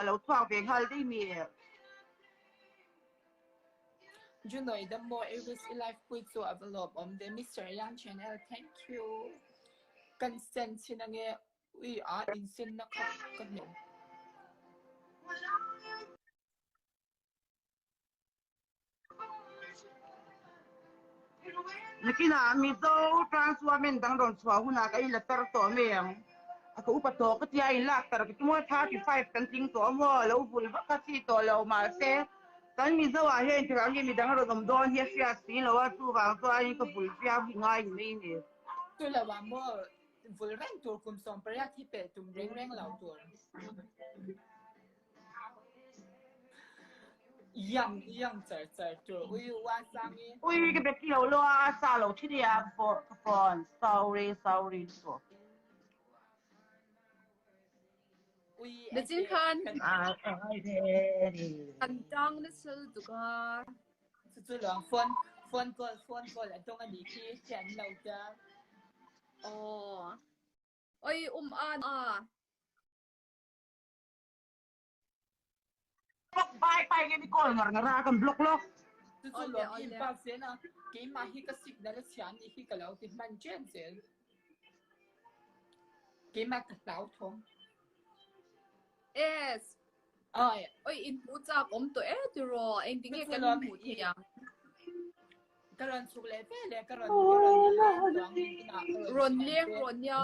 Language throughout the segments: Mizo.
Lo chhuak ve nghal daih mi. Junoi dam maw Aries i live pui chu a va lawm awm ve Mister Yan channel thank you. Kan send chin ange ui a in send na kha ka hmu. Nakinah Mizo trans women dang rawn chhuah hunah ka inla tar tawh mai ang. A ka upa tawh ka tia inlak tar ka tum a, 35 kan tling tawh a maw, lo vul vak a chi tawh lo mahse kan Mizo ah hian engtikah nge midang rawn awm dawn hi a hriat si lo a, chuvang chuanin ka vul viau hi ngai ni mai a ni. Chu lo ah maw vul reng tur kum 18 hi pelh tum reng reng lo tur. Yang yang char char tur ui ua sang i. Ui ka battery lo lo a sa lo thi nia ka phone sorry sorry lutuk. Ui Nichin khan kan tang nasa lutuk a. Chu chu lawng phone phone call phone call a dawng a nih khi thian lo ta. Aw. Oi um an a. Block bai pai nge mi call ngar ngar a kan block lawk. Chu chu lawm in pa zen a keimah hi ka signal a chhia ni hi ka lo ti hman chen zel. Keimah ka hlau thawng. Yes. Ai. Oi in hmu chak awm tawh e tiraw engtin nge kan hmuh theih ang. Ka rawn chhuk leh ve leh ka rawn ka rawn leng tawh ang inah ka rawn Rawn leng rawn nia.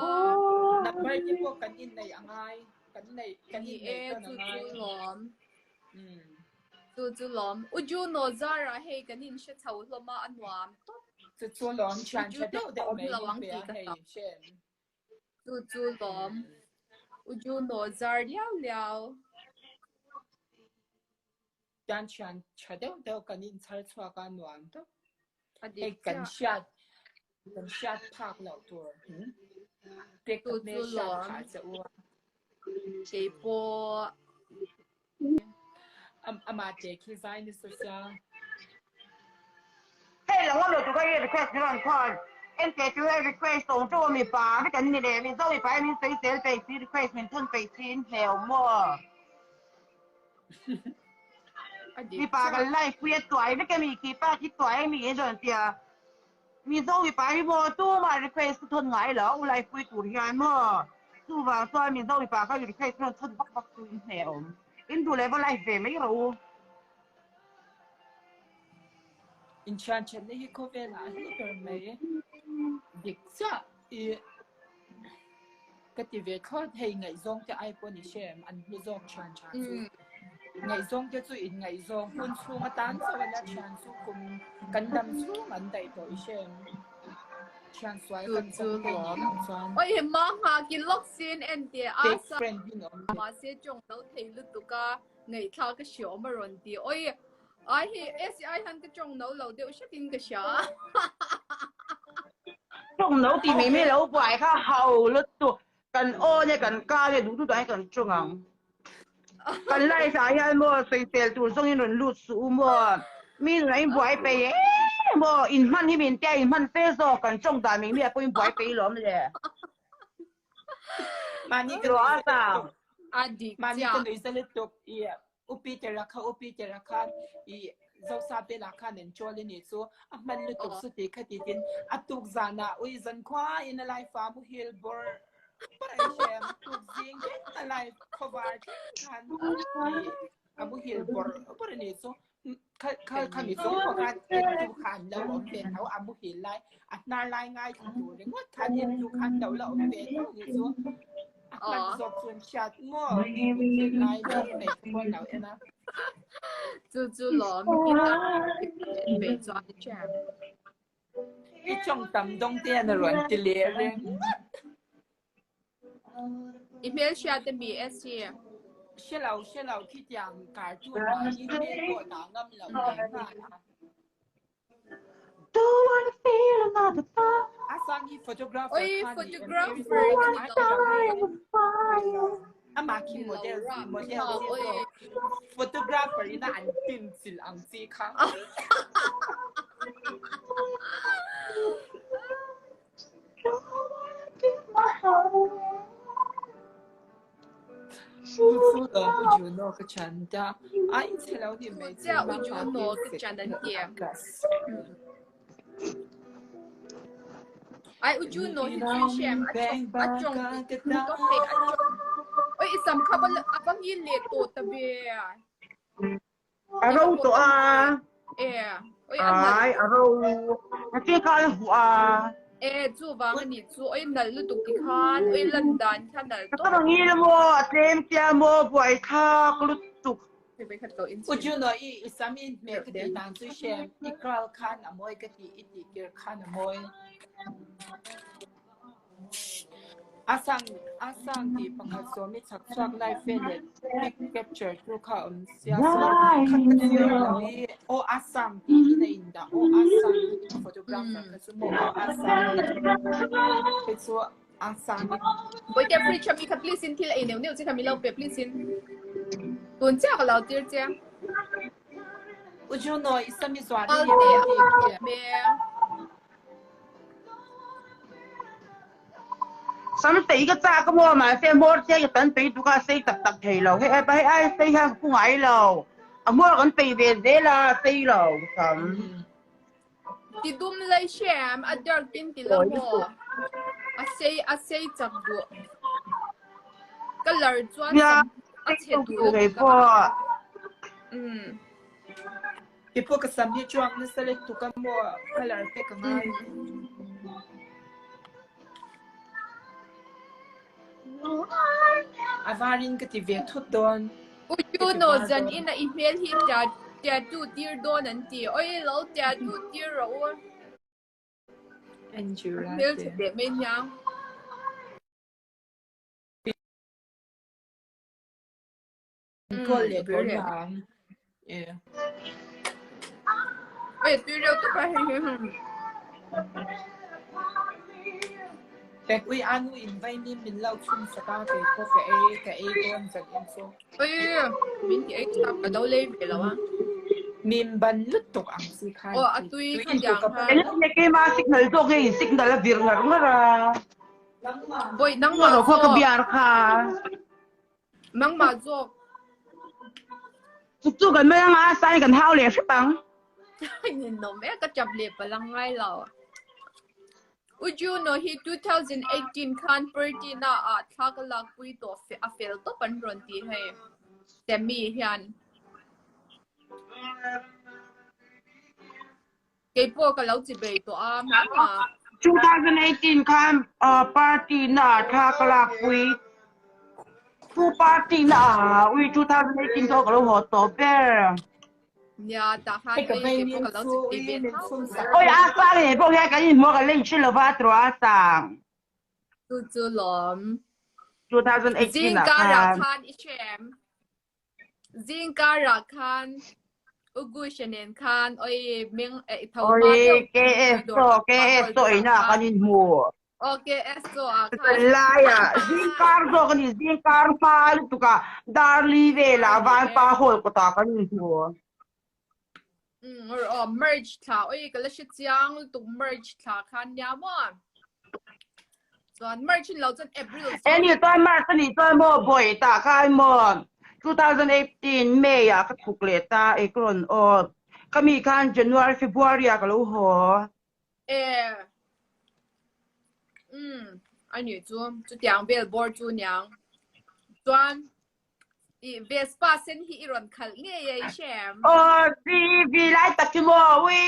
Number te pawh kan innei a ngai. Kan nei kan Ni innei e tawn a chu ngai. chu lawm. Mm. Chu chu lawm. U Juno Zara hei kan in hre chho hlawm a a nuam tawp. Chu chu lawm thian U tha Juno deuh deuh awm mai lo min ang pe tih a ka hei hlau. hrem. Chu chu lawm. U Juno Zar liau liau. Tan thian tha deuh deuh kan inchhar chhuak a nuam tawp. A Hei dik kan chiah. hriat kan hriat phak loh tur te ka Chu hmel chu hriat lawm. phah che u a. Keipawh. Amah te khi zai nasa sia. Hei lo ngam lo tur kha i request min rawn thawn. Ente chu hei request tawng tawng a mipa vek an ni leh Mizo mipa hi min sawisel peih si request min thawn peih si in hleuh maw. Mipa kan live pui a tuai vek a mi khi pa khi tuai a mi in rawn tia. Mizo mipa hi maw tumah request ka thawn ngai lo live pui tur hian maw. Chuvang chuan Mizo mipa kha request rawn thawn vak vak chu in hnehawm. In duh leh va live ve mai rawh u. Inthian thatna hi khawvelah a hlu ber mai. Dik chiah i ka ti ve thlawt hei ngaihzawng te ai pawh ni hre em an hlu zawk thian tha chu. Ngaihzawng te chu in ngaihzawng hun chhung atan chauh a la thian chu kum kan dam chhung an daih tawh i hre em. Thian sual kan Chu kawm te nih lawm. loh chuan. Oi ma ngha ki lawk sin en teh a Fake sa friend hi ni awm. mahse tawng lo thei lutuk a. Ngaihthlak ka hria awm a rawn ti. Oi, ai hi SCI hian ka tawng no lo deuh hretin ka hria. Tawng no tih mai mai lo buai kha ho lutuk. Kan aw nge kan ka nge duh duh dan kan tawng ang. Kan live ah hian maw sawisel tur zawngin rawn lut suh u maw. Mi nunah in buai peih em maw. In hman hi min tia in hman fe zawk kan tawng dan mai mai ah pawh in buai peih lawm le. Mahni ka Ruah nuih a lutuk. A dik Mahni ka chiah. nuih za lutuk. I U Peter-a kha U Peter-a khan i Zosa Bela khan an chawl a nih chu. A hman lutuk Aw. chu ti kha ti tin a tuk zanah ui zankhua in a live a muhil bawr bawr a hrem tuk zing thleng a live khawvar thleng khan i a muhil bawr bawr a nih chu. Kha kha khami chung pawh khan en tu kha an lo awm ve tho a muhil lai a hnar lai ngai thla tur ringawt khan en tu khan lo la awm ve tho ni chu a hman zawk chu an hriat maw mi muhil lai mai mai kha pawh an lo en a. Chu chu lawm guitar en ve chuan i hriat. I tawng tam dawng te an rawn ti leh reng ngawt. I hmel hriat ami SC? Hre lo hre lo khitiang cartoon ah hi hmel pawh dah ngam lo leh nghal a. A sang hi photographer Oi kha ni em photographer ka ni lo. Amah khi model model chi zawk photographer ina an pin chilh ang chi kha. Chu chu lawm u Juno ka chan ta. A in chhe lo ni mai chu u Juno ka chan an ti. Ai u Juno hi chu shem a chong a chong ka pe a chong. Oi isam kha ba a ba ngil le to ta be. A ro to a. E. Oi an nal. Ai a ro. A che kha a hu a. E chu wang ani chu oi nal lutuk ti khan oi lan dan kha nal to. Ka ngil mo a tlem tia mo buai thak lutuk. U Juno i i sam in hme ka ti dan chu shem i kral khan a mawi ka ti i ti kir khan a mawi. A sang a sang ti pakhat sawmi chak chuak lai fe le pic capture tu kha awm sia so khat ka thlir lo i aw a sang ti in a in dah aw a sang photographer kha chu maw aw a sang hei chu a sang i Boite fridge ami kha please in thil ei neuh neuh che kha mi lo pe please in tun chiah ka lo tir che. U Juno i sami zuar ni ye me. Sam tei ka cha ka maw mahse hmawr chiang ka tan pei tuk a sei tak tak thei lo hei ai hei ai sei hian ka pu ngai lo a hmawr kan pei ve zel a sei lo sam. Ti dum lai hriam a dark tin ti la maw a sei a sei chak duh color chuan sam a chhe duh lutuk a. Um. I pawh ka sam hi chuak nasa lutuk a maw colour te ka ngai. A varin ka ti ve thut dawn. U Juno zan in a i hmel hi tattoo tir dawn an ti. Oi lo tattoo tir rawh u. Andrew Hmel tha teh mai nia. Kawl leh tawh ang. E. Oi tui reuh tak a hei hi. Pek ui anu in vai mi min lo chhun sak a kei pawh ka ei ka ei dawn zan in chu. Oi min ti ei chak ka do lei ve lo a. Min ban lutuk ang si khan. Aw a tui kha tiang kha. Eng keima signal zawk hei signal a vir ngar ngar a. Bawih nangmah zawk. Ka biar kha. Nangmah zawk. Chuk chu kan mai anga sai kan hau leh hrep ang. Ninawm e ka chap leh palang ngai lo. U Juno hi 2018 khan party na ah thla ka lak pui tawh a fel tawp an rawn ti hei. Sammy hian. Kei pawh ka lo chi bei tawh a hma hma. 2018 khan party na ah thla ka lak pui. Chu party na ah ui 2018 kha ka lo haw tawh ber. Nia tah khan hei kei pawh ka lo chi bei ve tho. Oi a sang he pawh hian kan inhmuh a kan la inhre lova a tawh a sang. Chu chu lawm. 2018 ah Zingkarah khan i hrem. Zingkarah khan Ugusha nen khan oi meng eh tho ma deuh KS to KS to ina kan in hmu. O KS to a khan. Lai a zingkar zawk ani zingkar hma lutuk a darli vela vanpa hall kawtah kan in hmu. Um or o merge thla oi ka la hre chiang lutuk merge thla khan nia maw. Chuan March in lo chuan April. Eni chuan March ani chuan maw bawi tah khan maw 2018 May ah ka thuk leh ta e ka rawn aw khami khan January February ah ka lo haw. E um ani chu chutiang vel bawr chu niang chuan I Vespa sen hi i rawn khalh ngei e i hre em? Aw CV lai tak hi maw ui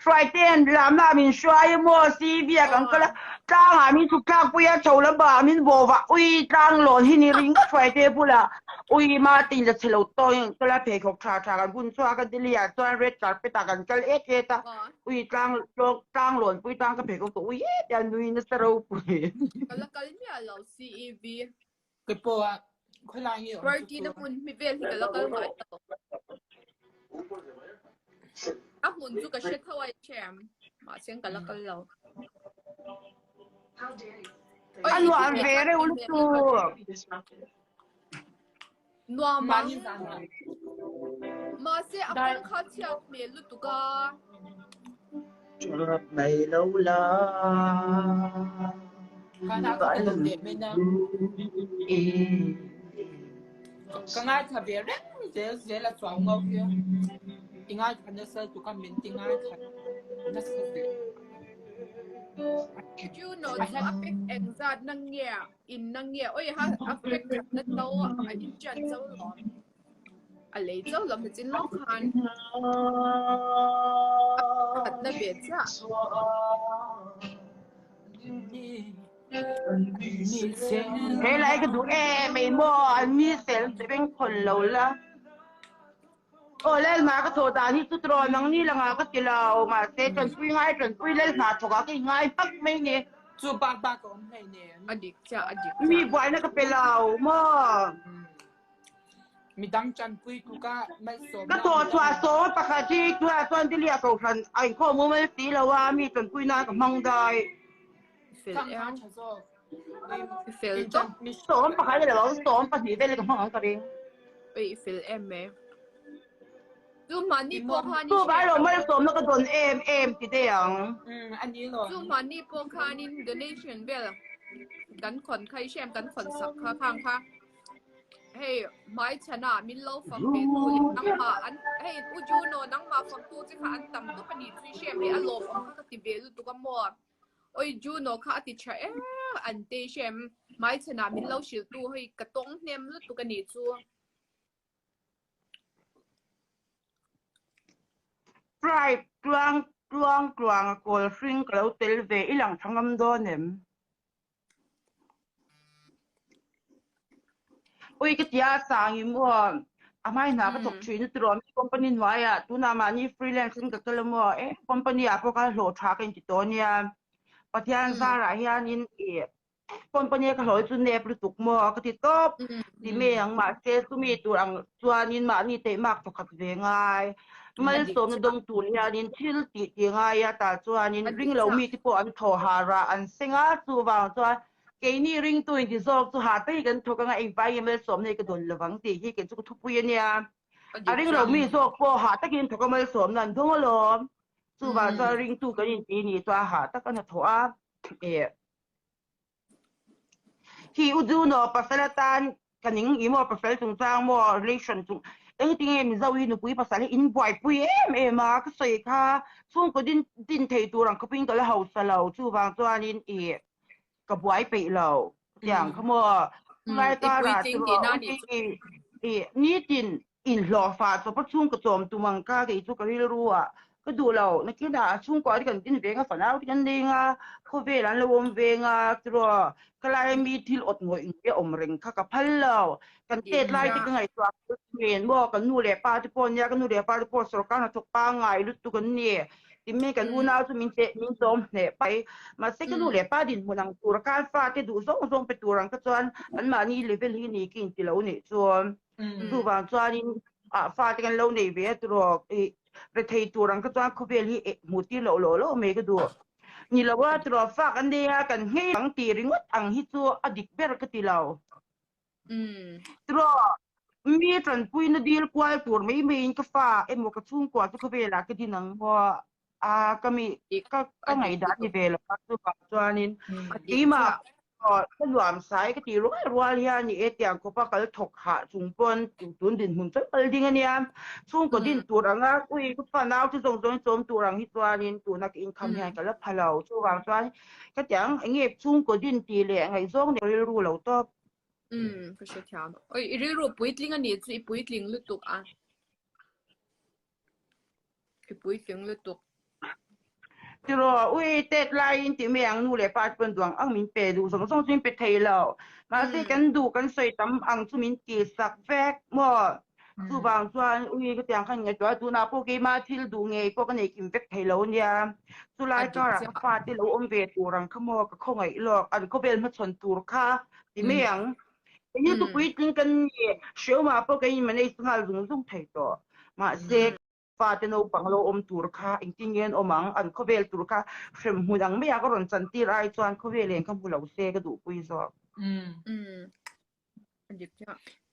hruaite'n lamna min hruai a maw CV ah kan kal a tlangah min chhuk thlak pui a chho lamah min bawh vah ui tlang lawn hi ni ringawt hruaite bulah ui Martin la chhe lo tawng in kal a pheikhawk tha tha kan bun chhuak a Delhi ah chuan red carpet ah kan kal et et a ui tlang tlang lawn pui tang ka pheikhawk tawh ui et a nui nasa ropui. Ka la kal miah lo CEV. Ka pawh ah khawilai nge awm Party na hmun mi vel hi ka la kal ngai lo. A hmun chu ka hre tho a i hre mahse ka la kal lo. A nuam ve reuh lutuk. Nuam ang. Mahse a kawng kha chhiat hmel lutuk a. Mai lo la. Ka ngaithla ve reng zel zel a chuang ngo hi. I ngaithla nasa tu kha min ti ngaithla nasa zel. Juno chu a pek engzat na nge in na nge oi ha a pek na to a in chan cho lom a lei cho lom na chin lok khan khat na ve cha. He lai ka duh em ei maw an mi sel che beng khawn lo la. Aw lel hna ka thawh dan hi chu tiraw nang ni langah ka ti lo mahse tanpui ngai tanpui lel hna thawk ah ka ingai hmak mai ni. Chu bak bak a awm hlei nen. A dik chiah a dik chiah. Mi buaina ka pe lo maw. Midang tanpui tu ka malsawmna. Ka thawh chhuah sawm pakhat hi tunah chuan Delhi ah kohhran a inkhawm mumal si lo a mi tanpui nan ka hmang dai. Fel em. Fel tawp. Sawm pakhat ni lo 12 vel ka hmang ang ka ring. Oi fel em mai. Chu mahni pawh khan Chu vai lo malsawmna ka dawn em em ti dei ang. Chu mahni pawh khanin donation vel kan khawn kha i hriam kan khawn sak kha khang kha. Hei hmaichhana min lo fak ve tu leh nangmah an hei u Juno nangmah fak tu che kha an tam tawp a nih chu i hriam hei a lawmawm kha ka ti ve lutuk a maw. Oi Juno kha a ti tha em an te i hriam hmaichhana min lo hrilh tu hei ka tawng hnem lutuk a nih chu. Pride tluang tluang tluang a kawl hring ka lo tel ve i lang tha ngam dawn em? Ui ka tia sang i maw a hmai hna ka thawk thin a tiraw mi company hnuaiah tunah mahni freelance in ka kal a maw eh company ah pawh kha hlawh tha ka inti tawh ania Pathian zarah hianin ih company a ka hlawh hi chu nep lutuk maw ka ti tawp ti mai ang mahse chumi tur ang chuanin mahni teihmak thawkhat ve ngai Malsawmna dawng tur hianin thil tih tih ngai a tah chuanin ring lo mite pawh an thaw ha rah an seng a, chuvang chuan keini ringtu inti zawk chu ha te hi kan thawk anga engvai nge malsawmna hi ka dawn lovang tih hi kei chu ka thupui a nia. A ring lo mi zawk pawh hah takin thawk a malsawmna an dawng alawm. Chuvang chuan ringtu kan inti nih chuan hah tak a hnathawh a. Hi u Juno pasal atan ka ning i maw pasal chungchang maw relation chung engtinge Mizo hi nupui pasal hi in buaipui em em a ka sawi kha chhungkaw din din thei tur ang khawpin ka la hausa lo chuvang chuanin i ka buai peih lo tiang kha maw chulai karah chu i nitin Inhlawhfa chawpa chhungkaw chawm tum ang kha kei chu ka rilru a, ka duh lo. Nakinah a chhungkua te kan din veng a, fanau te kan leng a, khawvel an lo awm veng a, churaw ka laia mi thil awt ngawih ngawih a awm reng kha ka phal lo. Kan tet lai te ka ngaihtuah kha thin maw, kan nu leh pa te pawh nia, ka nu leh pa te pawh sawrkar hnathawk pangngai lutuk an ni. Timei kan unau chu min teh min chawm hneh pai. Mahse ka nu leh pa dinhmun ang tur khan fate duh zawng zawng pe tur ang kha chuan anmahni level hi ni ka inti lo nih chuan. Chuvang chuanin ah fate kan lo nei ve a tiraw ih rethei tur ang kha chuan khawvel hi eh hmuh tir loh loh loh mai ka duh. Ni lo a tiraw fa kan nei a kan nghei ang tih ringawt ang hi chu a dik ber ka ti lo. Tiraw mi tanpuina dil kual tur mai maiin ka fa emaw ka chhungkua chu khawvelah ka din ang maw a ka mi ka ka ngaihdan ni ve lo a chuvang chuanin keimah ka nuam sai ka tih rual rual hian ni e tiang khawpa kal thawk hah chung pawn tun dinhmun chuan kal ding ania chhungkaw din tur anga ui ka fa nau te zawng zawng chawm tur ang hi chuanin tuna ka income hian ka la pha lo chuvang chuan ka tiang enge chhungkaw din tih leh ngaihzawng nen rilru lo tawp. Ka hrethiam. Oi i rilru puitling ani chu i puitling lutuk a. I puitling lutuk. Tiraw, ui tet laiin tih mai ang nu leh pa te pawn duang ang min pe duh zawng zawng chu min pe thei lo. Mahse kan duh kan sawi tam ang chu min ti sak vek maw. Chuvang chuan ui ka tiang khan ngaihtuah a tunah pawh keimah thil duh ngei pawh ka nei kim vek thei lo nia. Chulai karah ka fate lo awm ve tur ang kha maw ka khawngaih lawk an khawvel hmachhawn tur kha ti mai ang. Enge chu puitling kan ni hreawmah pawh kan in manage nghal zung zung thei tawh. Mahse fate naupang lo awm tur kha engtin nge an awm ang, an khawvel tur kha hrem hmun ang maia ka rawn chan tir ai chuan khawvel eng kha hmu lo se ka duhpui zawk.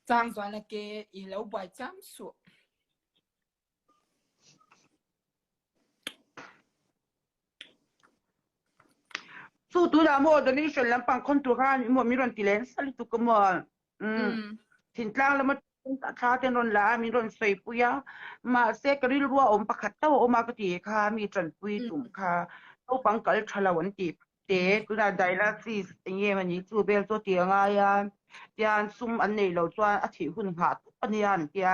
Chang zual a ke i lo buai chiam suh. Chu tunah maw donation lampang khawn tur khan maw min rawn ti leh nasa lutuk a maw. Thintlang lama. Thla ten rawn la a, min rawn sawipui a, mahse ka rilru a awm pakhat tauh a awm a ka ti kha mi tanpui tum kha naupang kal tha lo an tih te tunah dialysis eng nge mawni chu vel chu a ti a ngai a, tian sum an neih loh chuan a thih hun nghah tawp a nia an tia,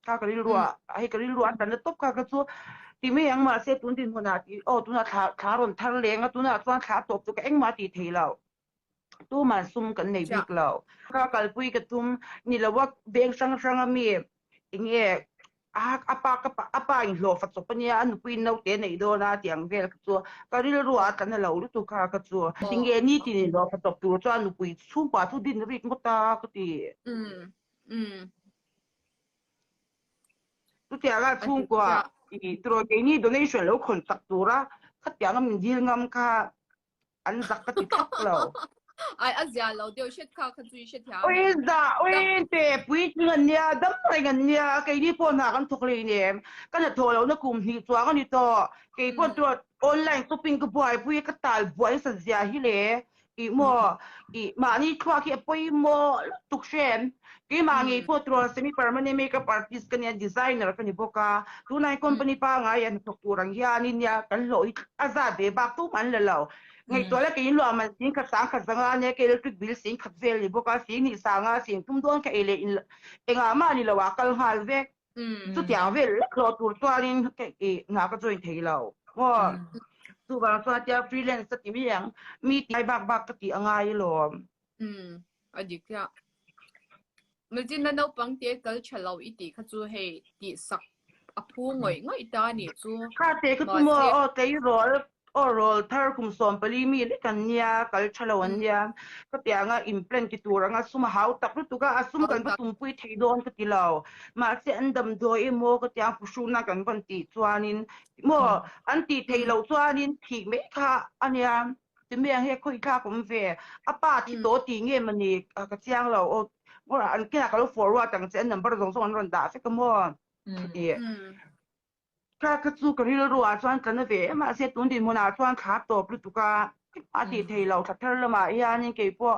kha ka rilru ah hei ka rilru a tlanna tawp kha ka chu ti mai ang mahse tun dinhmunah tih aw tunah thla thla rawn thar leng a tunah chuan thla tawp chu ka engmah tih thei lo. Tuman sum kan nei bik lo. Ka kalpui ka tum ni lo a veng hrang hrang a mi enge a pa ka pa a pa in hlawh fa chawp a nia a nupui in naute neih dawn a tih ang vel kha chu ka rilru ah a tla na lo lutuk kha ka chu tinge nitin in hlawh fa chawp tur chuan nupui chhungkua chu din rik ngawt a ka ti. Chutianga chhungkua i tiraw keini donation lo khawn chak tura khatianga min dil ngam kha an zak ka ti thak lo. Ai a zia lo deuh hret kha kha chu i hrethiam. Ui za ui te puitling an nia dam reng an nia keini pawh hna kan thawk hlei nem ka hnathawh lohna kum hnih chuang a ni tawh kei pawh chuan online shopping ka buaipui ka tal buai nasa zia hi le ih maw ih mahni thluak hi a pawimawh lutuk hrem keimah ngei pawh chuan semi permanent makeup artist ka nia designer ka ni bawk a tunai company pangngai a hnathawk tur ang hianin nia kan hlawh hi a zat ve bak tum an la lo ngaihtuah la kei luah man sing khat sang khat zanga ania ka electric bill sing khat vel ni bawk a sing hnih sanga sing thum dawn ka ei leh in engah mah ni lo ah kal nghal vek chutiang vel lek hlawh tur chuanin i hna ka join thei lo maw chuvang chuan tia freelance ka ti mai ang mi tih bak bak ka tih a ngai alawm. A dik chiah. Mizina naupang te kal tha lo i tih kha chu hei tih sak a phu ngawih ngawih ta a nih chu. Kha te kha chu maw aw tleirawl aw rawl thar kum 14 mi lek an nia kal tha lo an nia ka pianga implant ti tur anga sum a hau tak lutuk a a sum kan va tumpui thei dawn ka ti lo mahse an damdawi emaw ka tia phuhrukna kan van tih chuanin maw an tih theih loh chuanin thih mai kha a nia. Timi ang hi a khawih thlak awm ve. A pa thi tawh tih nge mawni ka chiang lo. Aw an kinah ka lo forward ang che an number zawng zawng an rawn dah vek a maw. Ih kha kha chu ka rilru ah chuan ka na ve em mahse tun dinhmun ah chuan thla tawp lutuk a a tih thei lo thla thar lamah hianin keipawh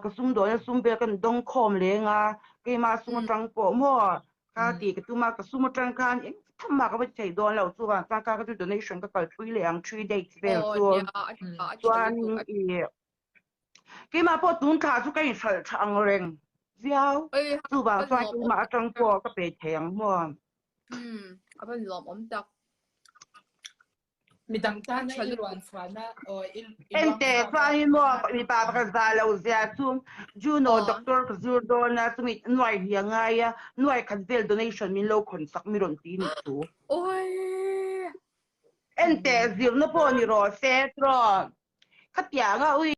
ka sumdawn a sum vel ka dawng khawm leng a keimah sum atang pawh maw Ka ti ka tum a, ka sum atang khan eng tham mah ka va ti thei dawn lo chuan chuan ka chu donation ka kalpui leh ang three days vel chu chuan i keimah pawh tun thla chu ka inhralh tha ang reng viau chuvang chuan keimah atang pawh ka pe thei ang maw. A van lawmawm tak. Midang tana i luan chhuahna aw i Ente chuanin maw mipa pakhat za lo zia chu Juno doctor ka zir dawn a chumi nuai hi a ngai a nuai khat vel donation min lo khawn sak mi rawn ti nih chu. Ente zirna pawh ni rawh se tiraw khatianga ui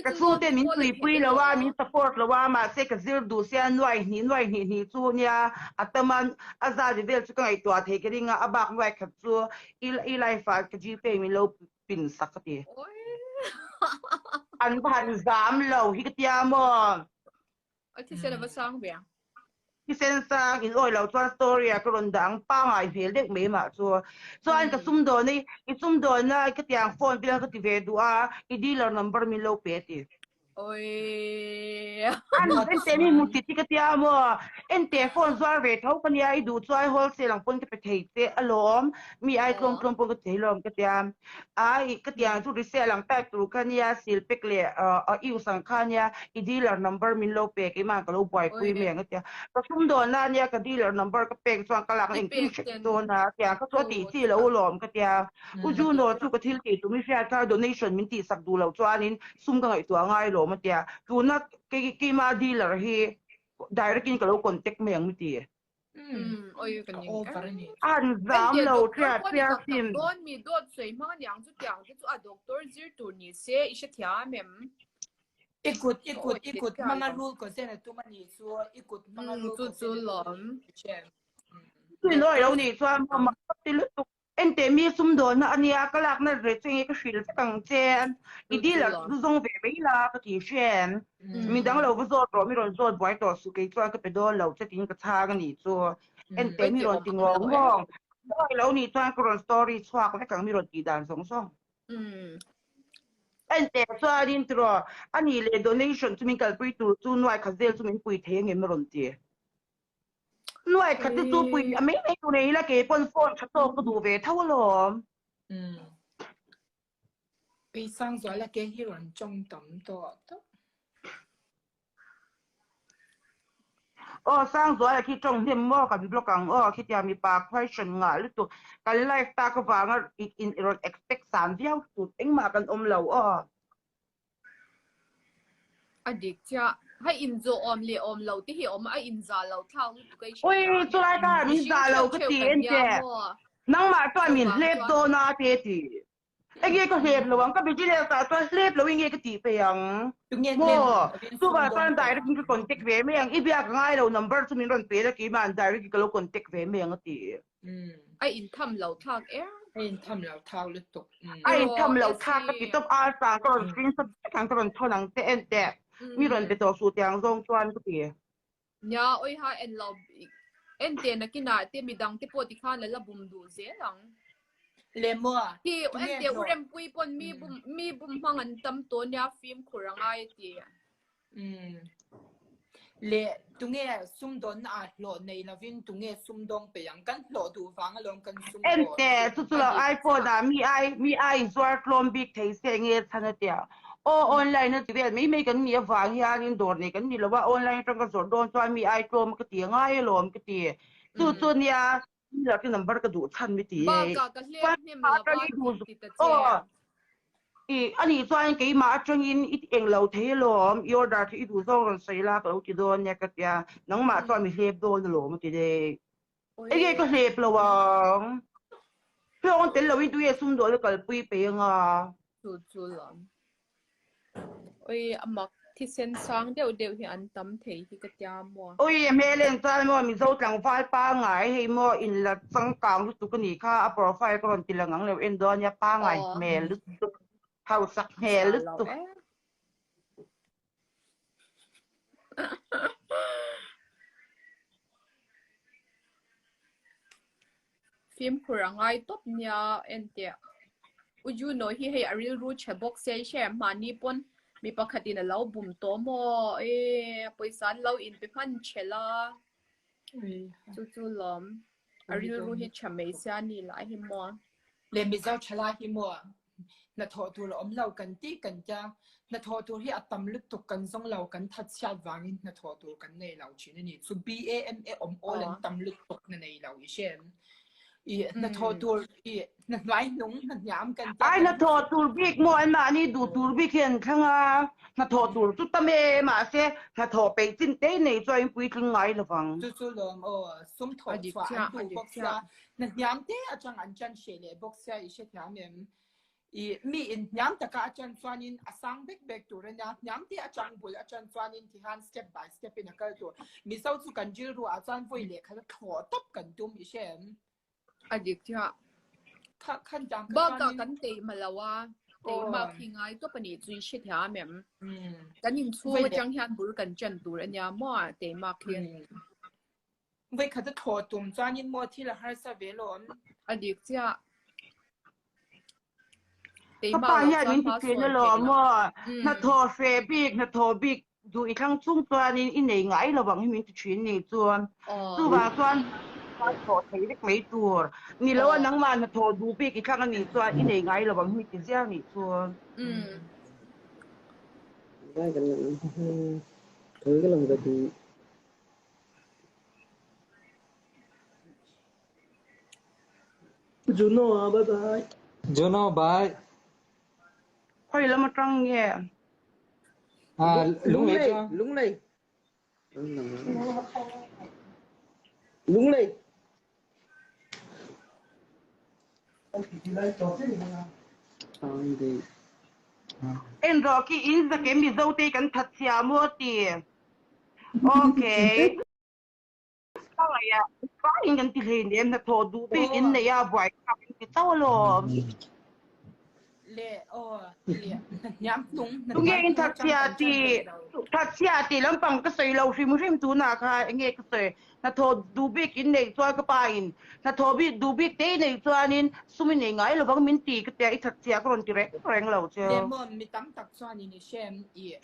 Ka chhungte min tuipui lo a, min support lo a, mahse ka zir duh sia nuai hnih nuai hnih hnih chu nia a tam a, a zat vel chu ka ngaihtuah thei ka ring a, a bak nuai khat chu i life ah ka gpay min lo pin sak ka ti. An va han zam lo hi ka tia maw. A thisen a va sang ve ang. Thisen sang in awi lo chuan story ah ka rawn dah ang pangai hmel deuh mai mah chu. Chuan ka sumdawn i i sumdawn a ka tiang phone vel ka ti ve duh a i dealer number min lo pe ti. Oi. An ente mi hmu ti ti ka tia maw ente phone zuar ve tho ka nia i duh chuan wholesale ang pawn ka pe thei che alawm mi ai tlawm tlawm pawn ka ti thei lawm ka tia. Ai ka tiang chu resale ang type tur kha nia seal pack leh a use ang kha nia i dealer number min lo pe keimah ka lo buaipui mai ang a tia ka sumdawn na nia ka dealer number ka pek chuan ka lak na engkim hrep dawn a tiang kha chu a tih chi lo lawm ka tia u Juno chu ka thil tih tum i hriat kha donation min tih sak duh loh chuanin sum ka ngaihtuah ngai lawm a tia tuna keimah dealer hi direct in ka lo contact mai ang mi ti. Oi ka ning Over a ni. An zam lo thriat thriat sin. Dawn mi dawt sawi hmang aniang chu tiang te chu a doctor zir tur ni se i hrethiam em? I kut i kut i kut hmanga rul ko zen a tum a ni chu i kut hmanga rul ko zen a tum Chu nawi lo nih chuan mak ti lutuk Enteh mi sumdawnna a nia, ka lakna ve chu enge ka hrilh vek ang che, i dealer chu zawng ve mai la ka ti hre. Midang lo va zawt rawh, mi rawn zawt buai tawh suh, kei chuan ka pe dawn lo che tiin ka chhang a nih chu. Enteh mi rawn ti ngawng ngawng, mawi lo nih chuan ka rawn story chhuak vek ang mi rawn tih dan zawng zawng. Enteh chuanin tiraw a nih leh donation chu min kalpui tur chu nuai khat vel chu min pui thei angem a rawn ti. Nuai khat te chu pui a mai mai tur nei ila kei pawn phone tha tawk ka duh ve tho alawm. Umm. Pi Sangzuala ke hi rawn tawng tam tawh tawp. Aw Sangzuala khi tawng hnem maw kan block ang aw khitia mipa question ngah lutuk kan live tak avanga in rawn expect san viau tur engmah kan awm lo aw. A dik chiah. Hei inzawh awm leh awm lo te hi awm a inzah lo thlak lutuk a i hre Ui thiam em? chulai khan min Mihring zah lo theuh ka theuh ti kan nia ente. maw? Nangmah chuan min Chuvang hlep chuan dawn a te ti. Enge ka hlep lo ang, ka business ah chuan hlep lo enge ka tih peih ang. Tunge hlep Maw? lovin Chuvang sum chuan dawn peih direct in ang. ka contact ve mai ang, i biak a ngai lo number chu min rawn pe la keimah direct in ka lo contact ve mai ang a ti. A intham lo thlak em? A intham lo thak lutuk. A intham lo thak ka ti tawp a sang ka rawn screenshot vek ang ka rawn thawn ang che en teh. Mi rawn be tawh suh tiang zawng chuan ka ti. Nia awiha en lo en teh nakinah te midang te pawh tikhan a la bum duh zel ang. Le maw? Hi en teh u Rempui pawn mi bum mi bum hmang an tam tawh nia fimkhur a ngai a ti. Umm. Le tunge sumdawnna ah hlawh nei lovin tunge sumdawng peih ang? Kan hlawh duh vang alawm kan sumdawn. Ente, chu chu lo iPhone ah mi ai mi ai zuar tlawm bik thei se nge chhan a tia. Aw online a ti vel mai mai kan nih avang hianin dawr nei kan ni lo a, online atang ka zawrh dawn chuan mi ai tlawm ka ti a ngai alawm ka ti. Chu chu nia mi lak number ka duh chhan mi ti e. Bakah ka hlep hnem lova ti ta che. I anih chuan keimah atangin i ti eng lo thei alawm, i order chu i duh zawng rawn sawi la ka lo ti dawn nia ka tia, nangmah chuan mi hlep dawn alawm a ti daih. Enge ka hlep lo ang? Hlawng tel loin tuia sumdawn a kalpui peih anga. Chu chu lam. Oi a mak thisen sang deuh deuh hi an tam thei hi ka tia maw. Oi a hmel en chuan maw Mizo tlangval pangngai hei maw inla changkang lutuk a nih kha a profile ka rawn ti lang ang lo en dawn nia pangngai hmel lutuk hausak hmel lutuk. Fimkhur a ngai tawp nia enteh. U Juno hi hei a rilru chhe bawk se hre mahni pawn mi pakhatin a lo bum tawh maw e pawisa an lo inpe hman ṭhelh a chu chu lawm a rilru hi ṭha mai sia ni lah hi maw. Le Mizo ṭhalai hi maw Hnathawh tur a awm lo kan tih kan tia, hnathawh tur hi a tam lutuk kan zawng lo, kan that chhiat vangin hnathawh tur kan nei lo thin a ni. Chu BAMA awm awl an tam lutuk na nei lo i hre em? I hnathawh tur i hna hnuai hnung hna hniam kan tia. Ai hnathawh tur bik maw an mahni duh tur bik hi an thlang a, hnathawh tur chu tam e mahse hnathawh peih chin te nei chuan in puitling ngai lo vang. Chu chu lawm aw, sum thawh chhuah an duh bawk sia, Hna hniam te atang an ṭan hreh leh bawk sia i hrethiam em? I mi in hniam taka a ṭan chuanin a sang bek bek tur a nia, hniam te atang bul a ṭan chuanin tihian step by step in a kal tur. Mizo chu kan rilru ah chuan vawi leh khat a thlawh tawp kan tum i hre em? A dik chiah. Kha khan tang kha Bakah chuanin kan teima lo a, teima khi ngai tawp a nih chu i hrethiam em? Kan inchhung atang hian bul kan ṭan tur a nia maw teima khi. Vawikhat a thaw tum chuanin maw thil a harsa ve lawm. A dik chiah. Ka pa hian min ti thin alawm maw. Hnathawh hreh bik, hnathawh bik duh i thlang chung chuanin i nei ngai lo ang hi min ti thin ni chuan. Chuvang chuan thawh thei vek mai tur. Ni lo a nangmah hnathawh duh bik i thlang a nih chuan i nei ngai lo ang hi min ti ziah nih chuan. Juno ah bye bye. Juno bye. Khawi lam atang nge? Ah, lunglei Lunglei, lunglei. Lunglei. En rawh khi in zake Mizo te kan that chhia maw ti. Okay. Hmangaih vangin kan ti hleinem hnathawh duh bik in nei a buaithlak in ti chauh alawm. Le aw le hniam hnung hna Tunge hnuai in hnung atang thatchhia kan ti ṭan peih lo. thatchhia ti lampang ka sawi lo hrim hrim tunah kha enge ka sawi hnathawh duh bik in neih chuan ka pa in hnathawh bik duh bik te i neih chuanin sum i nei ngai lovang min ti ka tia i thatchhia ka rawn ti reng reng lo Le cheu. maw mi tam tak chuanin i hrem i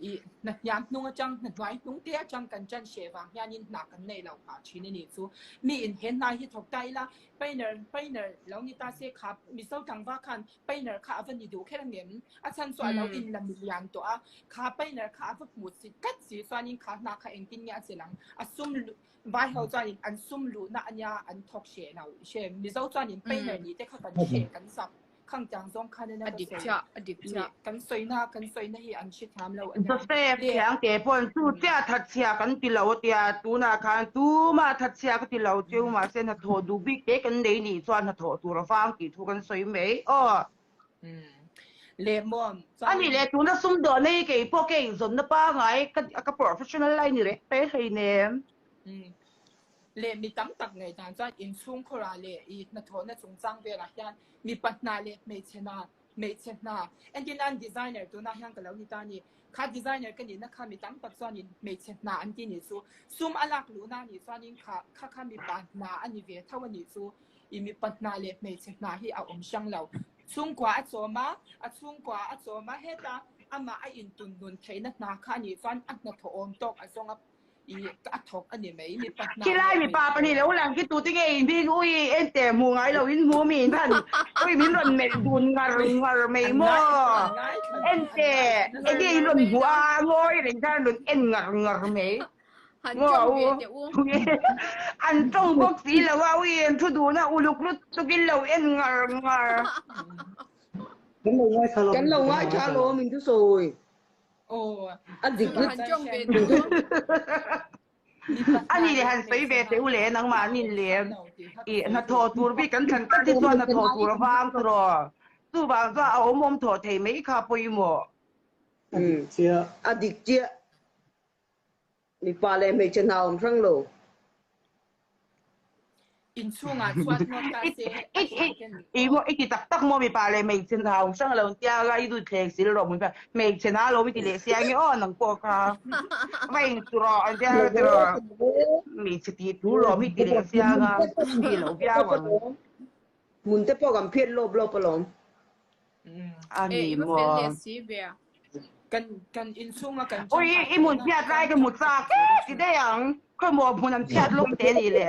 i hna hniam hnung atang hna hnuai hnung te atang kan ṭan hreh vang hianin hna kan nei lo phah ṭhin a nih chu. Mi in he hna hi thawk ta ila painer painer lo ni ta se kha Mizo tlangval khan painer kha a va ni duh kher angem? A chhan chu a lo in la milian tawh a, kha painer kha a va hmuh si tlat si chuanin kha hna kha engtin nge a chelh ang? A sum luh vai ho chuanin an sum luhna ania an thawk hreh lo hre Mizo chuanin painer nih te kha kan hreh kan zak khang tiang zawng khan ania A ka dik sawi chiah, a dik chiah. Kan sawina kan sawina hi an hrethiam lo ania. Joseph Le Khiang te pawhin chu chiah thatchhia kan ti lo atia tunah khan tumah thatchhia ka ti lo cheu mahse hnathawh duh bik te kan nei nih chuan hnathawh tur a vang tih thu kan sawi mai aw. Le maw A nih leh tuna sumdawhna hi kei pawh ka inzawnna pangai ka ka professional line ni reng reng hleinem. Le mi tam tak ngaihdan chuan inchhungkhawrah leh i hnathawhna chungchang velah hian mipa hna leh hmeichhe hna hmeichhe hna entir nan designer tunah hian ka lo ni ta a ni. Kha designer ka nihna kha mi tam tak chuanin hmeichhe hna an ti nih chu. Sum a lak luhna a nih chuanin kha kha kha mipa hna a ni ve tho a nih chu. I mipa hna leh hmeichhe hna hi a awm hrang lo. Chhungkua a chawm a, a chhungkua a chawm a, heta amah a intun nun theihna hna kha a nih chuan a hnathawh awm tawk a zawng a a thawk a ni mai mipa hna Khilai mipa pahnih lo lang khi tute nge in bik ui en teh hmuh ngai lo in hmu mi in han ui min rawn melh dun ngar ngar mai maw en teh enge in rawn hmuh a ngawi reng khan rawn en ngar ngar mai maw u an tawng bawk si lo a ui an thu duhna uluk lutuk in lo en ngar ngar. Kan lo ngaithla lo. Kan lo ngaithla lo min thu sawi. Aw A dik Chu han chawng ve teh u. Ani le han sawi ve teh u le nangmah nin le i hnathawh tur bik kan thlan tlat hi chuan hnathawh tur a vang tawh chuvang chuan a awm awm thawh thei mai kha pawimawh. A dik chiah. A dik chiah. Mipa leh hmeichhe hna awm hrang lo. Inchhungah chuan ngawt ta se a thian ten I maw i ti tak tak maw mipa leh hmeichhe hna awm hrang lo tia a i dut thleng sil rawh hmeichhe hmeichhe hna lo i ti leh sia nge aw nang pawh kha va in chu rawh an tia ti rawh hmeichhe tih thu lawm hi ti leh sia nga ti lo viau ang. Hmun te pawh kan phiat lawp lawp alawm. A Eh, ni i va fel maw. leh si ve. Kan kan inchhunga kan Ui, i hmun phiat lai ka hmu chak e ti daih ang. Khawi maw hmun an phiat lawk te ni le.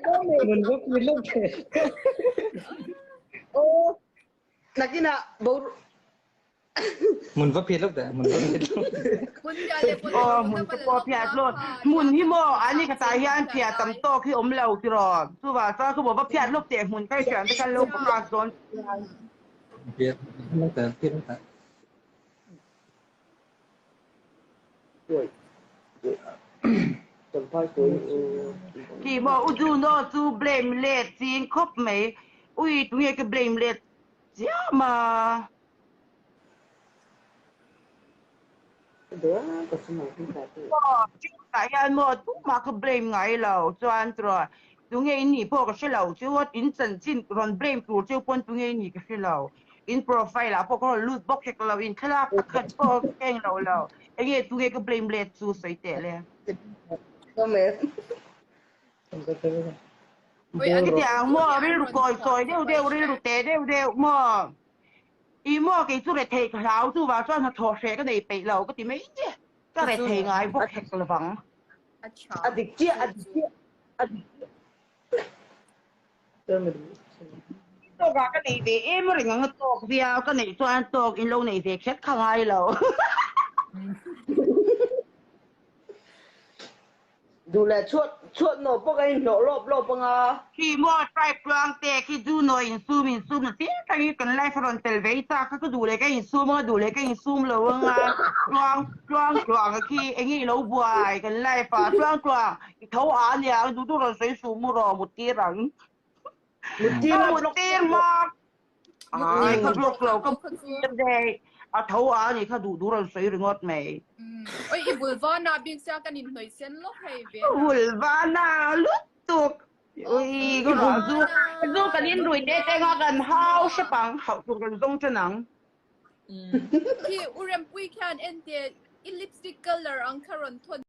Hmun va phiat lawk te. Aw, nakinah bo Hmun va phiat lawk te, hmun va phiat lawk te. Hmun phiat leh pawh Aw, hmun te pawh phiat lawk. Hmun hi maw ani ka tah hian phiat tam tawk hi awm lo tiraw. Chuvang chuan khawi maw va phiat lawk teh hmun ka i hriat te khan lo focus dawn chian. Phiat lawk te, phiat lawk te. Khi maw u Juno chu blame let ching khawp mai. Ui tunge ka blame let chiam a. Tah hian maw tumah ka blame ngai lo chuan tiraw tunge in nih pawh ka hre lo chu in chanchin rawn blame tur cheu pawn tunge in nih ka hre lo in profile ah pawh ka rawn lut bawk hek lo in thlalak pakhat pawh ka keng lo lo enge tunge ka blame let chu sawi teh le. Khitiang maw rilru kawi sawi deuh deuh rilru teh deuh deuh maw. I maw kei chu rethei ka hlau chuvang chuan hnathawh hreh ka nei peih lo ka ti mai che. Ka rethei ngai bawk hek lovang. A dik chiah a dik chiah a dik chiah. Tawk ah ka nei ve em reng ang a tawk viau ka neih chuan tawk in lo nei ve kher kha ngai lo. Duh leh chhuat chhuat nawh pawh ka inhlawh lawp lawp ang a. Khi maw tribe tluang te khi zu nawi insum insum na tin tak hi kan life a rawn tel ve i chak kha ka duh leh ka insum ang a duh leh ka insum lo ang a tluang tluang tluang a khi enge i lo buai kan life ah tluang tluang i tho a aniang duh duh rawn sawi suh mu rawh mut tir ang Mut tir ka a mut block tir hmak Ai ka block lo ka tir dei a tho a ni kha duh duh rawn sawi ringawt mai. Oi i vulvana bik sia kan inhnawih sen lawk hei ve. Vulvana lutuk. Ui, ka ruah zu, zu kan in rui te te nga kan hau hrep ang, hauh tur kan zawng ṭan ang. Khi u Rempui khian en teh i lipstick colour ang kha rawn thawn.